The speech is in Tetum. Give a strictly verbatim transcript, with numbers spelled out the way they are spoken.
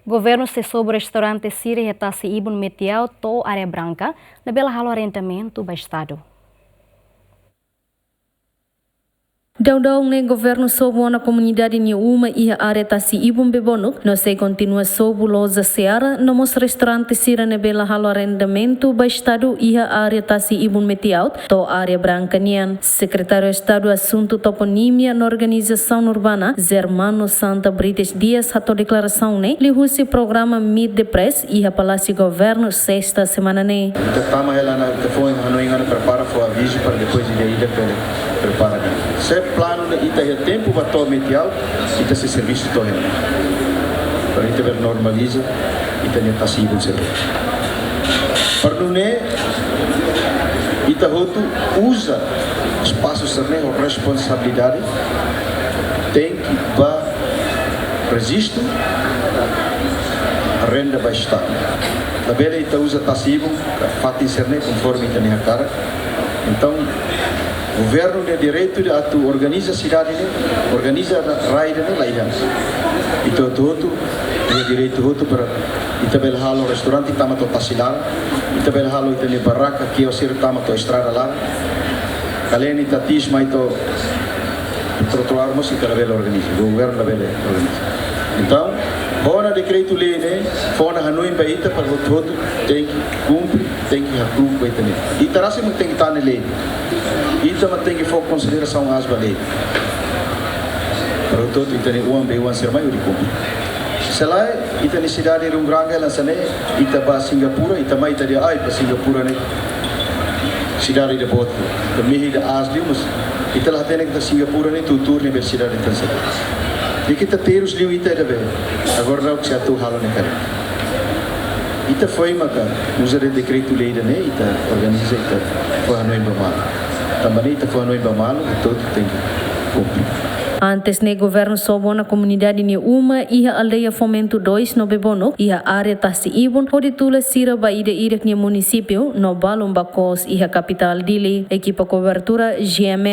Governu sei sobu restaurante sira iha tasi-ibun Metiaut to'o Areia Branca, labele halo arrendamentu ba Estadu. Daudaun ne'e governu sobu ona komunidade nia uma iha área tasi-ibun Bebonuk, no sei kontinua sobu loja Seara, no mós restaurante sira ne'ebé la halo arrendamentu ba Estadu iha área tasi-ibun Metiaut to'o Areia Branca nian. Sekretáriu Estadu Asuntu Toponímia no Organizasaun Urbana, Germano Santa Brites Dias, hato'o deklarasaun ne'e liuhusi programa Meet the Press iha Palásiu Governu, sesta semana ne'e. Ita tama hela ona, ita foin hanoin ona prepara, fó avizu para depois ida-idak bele prepara. Se planu ne'e ita iha tempu ba to'o Metiaut, ita sei servisu to'o hela. Para ita bele normaliza ita-nia tasi-ibun sira. Para nune'e, ita hotu uza espasu sira-ne'e ho responsabilidade, tenke ba rejistu, arrenda ba Estadu. Labele ita uza tasi-ibun, fatin sira-ne'e konforme ita-nia hakarak. Entaun, governu nia direitu de atu organiza sidade ne'e, organiza rai ida-ne'e la iha. Ita hotu-hotu iha direitu hotu para ita bele halo restaurante tama to'o tasi laran, ita bele halo ita-nia barraka, kios sira tama to'o estrada laran. Kalen ita atis mai to'o trotoar mós ita labele organiza, governu labele organiza. Entaun, ho ona dekretu-lei ne'e, fó ona hanoin ba ita para hotu-hotu tenke kumpre, tenke hakru'uk ba ita-nia. Ita rasik mak tenke tane lei. Ita mak tenke fó konsiderasaun aas ba lei. Para hotu-hotu ita-nia oan bei-oan sira mai hodi kumpre. Se lae, ita-nia sidade runguranga hela hanesan ne'e, ita ba Singapura, ita mai ita dehan, ai, ba Singapura ne'e sidade ida boot. Ita mehi ida aas liu, mas ita la hatene katak Singapura ne'e tuur-tuur ne'ebé sidade ida hanesan ne'e. Ita terus liu ita ida be. Agora daudauk sei atu halo ne'e karik. Ita foin maka uza de'it dekretu-lei ida-ne'e, ita organiza, ita fó hanoin ba malu. Tanba ne'e ita fó hanoin ba malu, hotu-hotu tenke kumpre. Antes ne'e governu sobu ona komunidade nia uma iha aldeia Fomento dois no Bebonuk, iha área tasi-ibun, hodi tula sira ba ida-idak nia munisípiu, no balun ba kos iha kapitál Dili. Ekipa kobertura G M N.